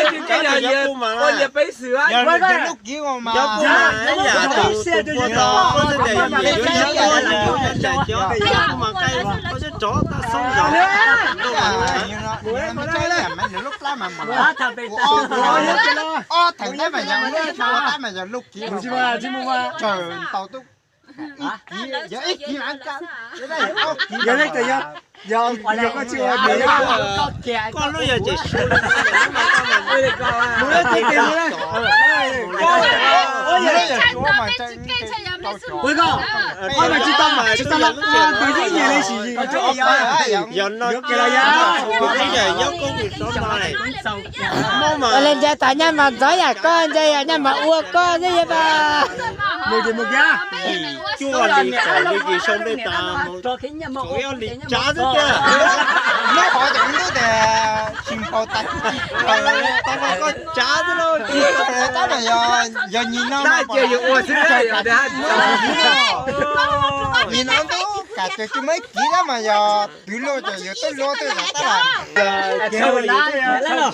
Yog lub kiv mas, yog lub kiv mas, yog lub kiv mas, ob theem tab mas yog lub kiv, tsaws ntaus tub, yog ib kiv, yog leej twg yog, yog koj tsis ua, koj lub yog ces su li, mus lawm ces, ua koj, koj mas tsis tau, tsis tau los ua tus yeeb yim li sis. Yog no, yog koj mus xov no, ua li ntawd tas nyaj mas ntxov yam koj ntse yam nyaj mas ua koj xwb yog tas. Mus ces mus kiag. Cuaj li kaum li ces sau npej tas, kaum ib ob li tsav xwb tiag. Nyob qhov tus ntub tias tsis npaum tas, tau koj tsav xwb lauj. Tab mas yog, yog nyias no cia yuav ua xwb, nyias no ntub kam tias tsis muaj ib kiv tab mas yog twv luaj ces yuav tuaj luaj twb tab mas.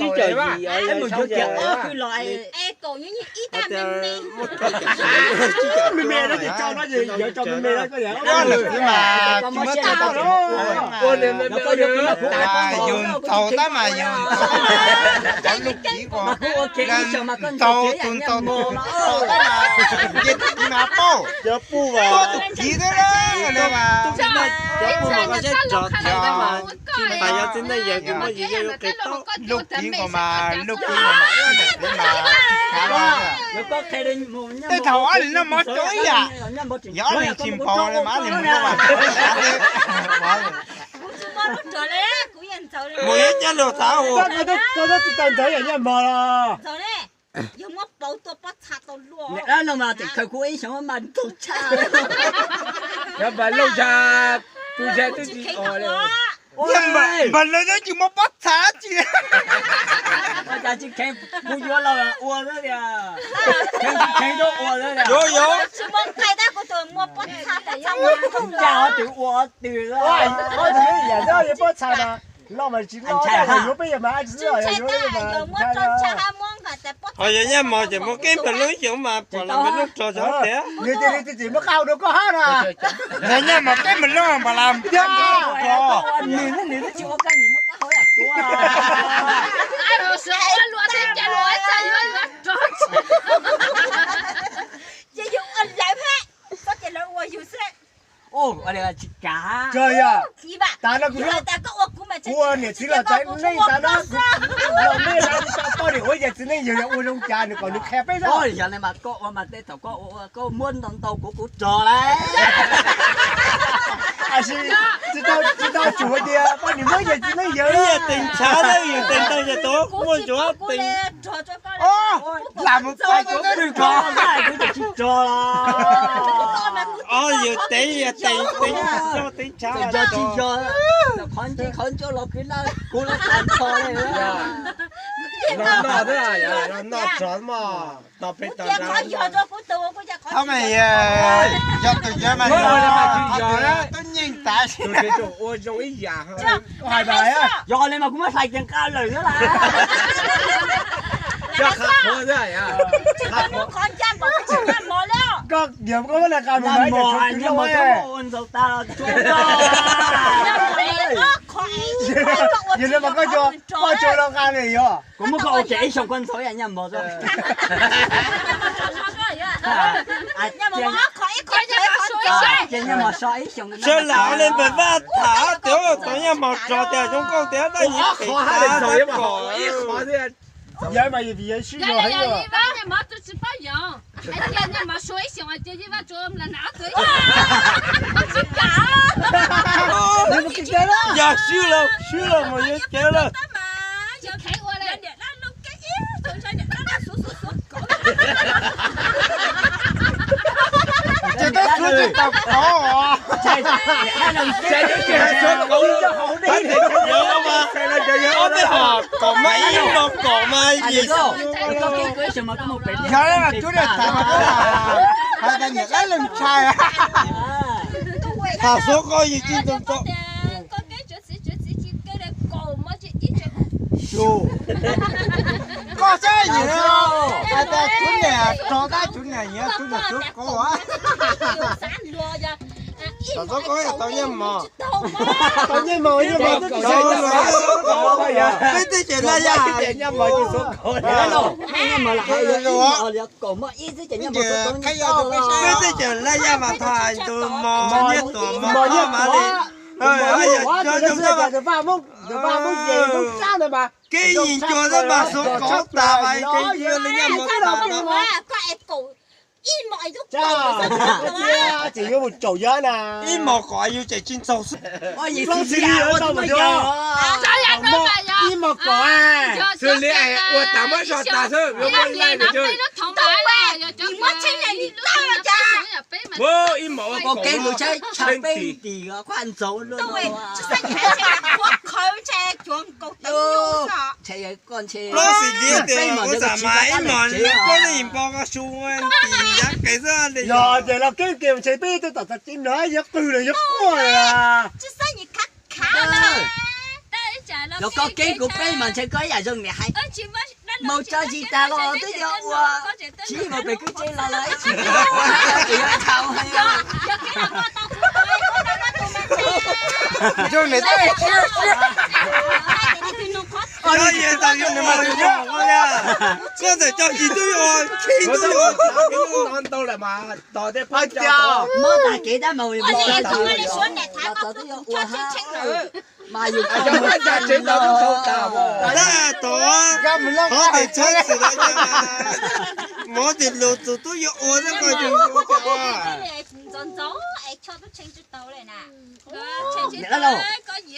Yus ntxaus tab mas yus ntxaus, cov lub kiv ko, ntxaus tus ntxaus tus ntxaus tab mas, nce tus kiv mas pauj, pauj tus kiv xwb na. Tsis tas yog txiv neej yawg kws muaj yus yog yuav qhia tau. Lub kiv ko mas, lub kiv ko mas, tej thaum ob li no mov cov ib yam, yog ob li tsis npaum li mas ob li mus, mus ib caj lug thav hu. Koj twb tsis tau ntxaws yam nyaj mog los. Yog muab pauv tua pob txha tau luaj. Niam dab no mas tseem khaws kuv ib xyoos mas ntug tshaj. Yog npam looj tshaj, tus tshaj twb tsis os li. Npam looj twb tsis muaj pob txha tsi. Ua cas tsis kheev kuv yuav los ua xwb tiag. Kheev tsis kheev tuaj ua xwb tiag. Yuav, yuav. Tsis muaj nqaij tab kuv tus muaj pob txha, pob txha muaj. Cas ho twb ua twb. Ua twb yam pob txha mas. Loj mas tsis loj, yuav peb yam mas tsis loj, yuav peb yam mas. Ho yog nyaj mos ces muab keb npam looj ib xyoos mas pom los npam looj rog tso tiag. Nws tias nws tsis muab qab hau rau koj hab na. Yog nyaj mos keb npam looj mas lam tiag. Nws, nws twb tsis ua kab nws muab qab hau yam kuv. Ces yus ua lawv hab, txhob ces lawv ua yus xwb. Tsis kav. Yog tas no kuv, kuv ua niam txiv los txais neej tas no, los nej lawv tau poj niam ua yam txiv neej yawg yog ua zoo cas nws kom nws qhia peb. Yog li mas koj ua mas tej thaum koj ua koj muab ntau ntau kuv kuv rog lauj. Tsis tau, tsis tau tsum hais tias poj niam muab yam txiv neej yawg. Yam teev tshav, yam teev ntau yam tau muaj ntsuav teev. Lam mus txog kuv twb rog, kuv twb tsis rog los. Yus teev, yus teev, teev tshav, teev tshav, qhov ncauj qhov ncauj los kwv na, kuv los tag nrho li. Los noj xwb, los noj rog mog, tos peb tos nrad. Thov mas yog tus yawg mas, yog mas tsis yog, tub nyeej tas. Tus tsev tseem ua zoo ib yam. Yog li mas kuv muab hlais kiag nqa lawm xwb las. Coj qhov qhuav xwb, qhov qhuav. Koj yog koj muab hlais nqa mus mas ua ntxaus tas los tsuav koj. Yog li mas koj coj, koj coj los nqa li yog. Kuv muab koj ua kiag ib xyoos koj ntxhov yam nyaj mos. Ces nyaj mos so ib xyoos. Sawv lam li npam vaj tham tias tau nyaj mos rog tias zoo nkauj tias dab yim pem tas kom. Yog mas yog vim yog sib zog heev os. Yog swb los, swb los mas yuav cev lawm. Ces tab suav tsis tau kauv os. Ob peb hom kaum mas ib no kaum mas yog cuab daim thav mas koj hais tias niam dab leeg ntshai. Tham suav koj yim tsis ntxoov txog. Koj saib yim hais tias cuab niam rog tab cuab niam yim cuab niam suav kauv. Tham suav koj tau nyiaj mos. Tau nyiaj mos, nyiaj mos. Peb teb chaws laj yaj. Peb teb chaws laj yaj mas tau tus mos nyiaj tuam mos khob mas li. Kev yim cua xwb mas suav kauv tas mas kev yim li nyiaj mos tas no. Ib mos kaum yus tseem tsis ntxaug xwb. Ib mos kaum xws li ua tas muab zog tas xwb yuav muaj laij nws. Ib mos ua kaum kev mus tshaib tshaib peb tim. Plaub xis diab tias ua txam mas ib mos plaub lub yim npo koj su tim yav qis xwb. Yog ces los kev kev mus tshaib peb twb tom txog kev no yuav qw los yuav quaj. Los koj kev kuv peb mas ntshe koj ib yam zoo niam hais. Mus tso tsis tas los twb yog ua tsis mus pem kwj tse los los ib tsis ua ces yuav thaum hais. Zoo niam teb siab siab. Koj txawm tso tsis twb yuav, tsis twb yuav. Mob tag kev tab mas los txog twb yuav ua hab. Mas yus tsev tau tau tas, tab tom qhov tes txhawb txwm los, mov tes lus txwm twb yuav ua xwb koj tsis ua.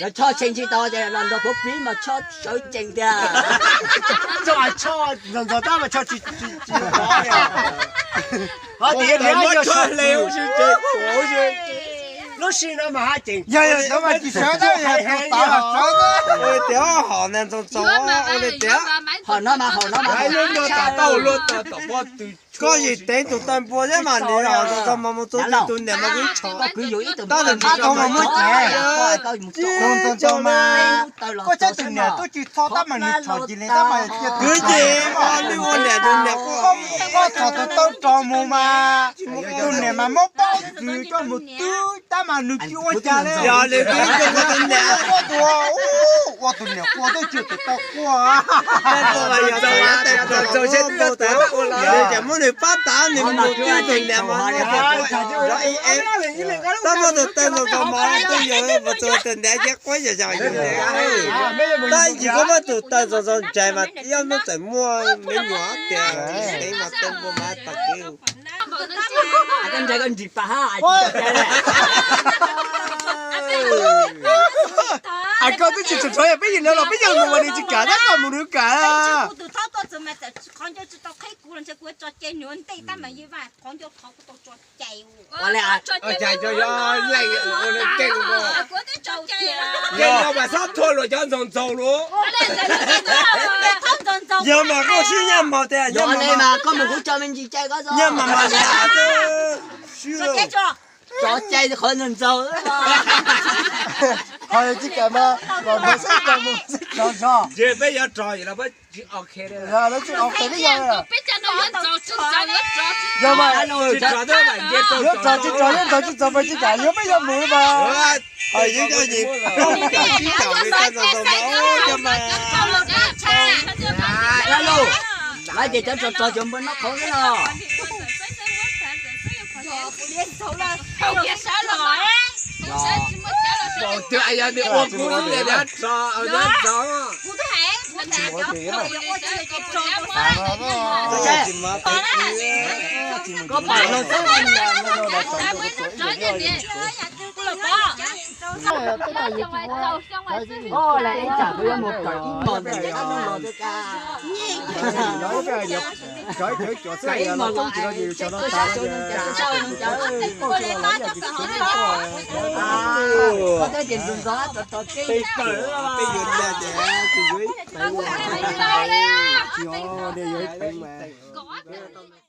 Yog Choj tshee tsis tau ces los nrog kuv pib mas Choj sawv cees tiag. Ntxov ntxov tab mas Choj tsis tsis tsis Lub sij no mas haj tseem yog yog tau mas tsis sawv tab yog tau sawv tab. Ua li tias hom ntawd ntxov ntxov ua li tias hom no mas hom no mas hom no tau luaj tau tom pob tw. Koj yim teev tus taw npua thiab mas nws ntxov ntxov mas mus txog tus niam mas kuv tshov. Tab sis thab tau mas muaj cev. Tus ntxov ntxov mas koj saib tus niam twb tsis txhob tab mas nws tshov cia li tab mas cia twv ces lwj ua niam tus niam quaj. Koj txhom tus taw rog mus mas tus niam mas muab pob tw coj mus twb tab mas nws tsis ua cas li. Yog li twb ua tus niam, ua tus niam quaj twb tsis tus taw quaj. Ces muab nws pab tav nws mus twb tus niam mas tab muab tus taw ntxov ntxov mas twb yog mus txog tus niam ces quaj yam yam yus niam. Tab sis koj muab tus taw ntxov ntxov ntsais mas yog muab txawm muaj me nyuam tias teev mas taw npua mas tau kev. Koj twb tsis tshua tshua yog peb yim no los peb yog mus mas nws tsis kam tab koj mus nws kam. Ua li, yog mas xob thua luag cov ntxaug ntxaug luag. Yog mas koj swb nyaj mos tias yog li mas koj mus kuv tso me ntsis cai koj nyob mas mas li xwb. Tso cai qhov ntxaug ntxaug. Qhov tsis kam mas los mus xwb tso mus xwb tso tso. Peb yuav rog los peb tsis ok li. Yog mas yuav rog tsis rog yuav ntxaug tsis txaus mas tsis kam yuav peb yuav mus mas. Yog yog yim tsis kam li tag ntxaug ntxaug mas cov mas. Laj ces cov rog rog cov npua noj qhauv xwb no. Yog nws ua kuv xwb li rog ntxaug. Peb yuav nyiaj ces tsis yuav, tsis yuav, yuav ib peev mas.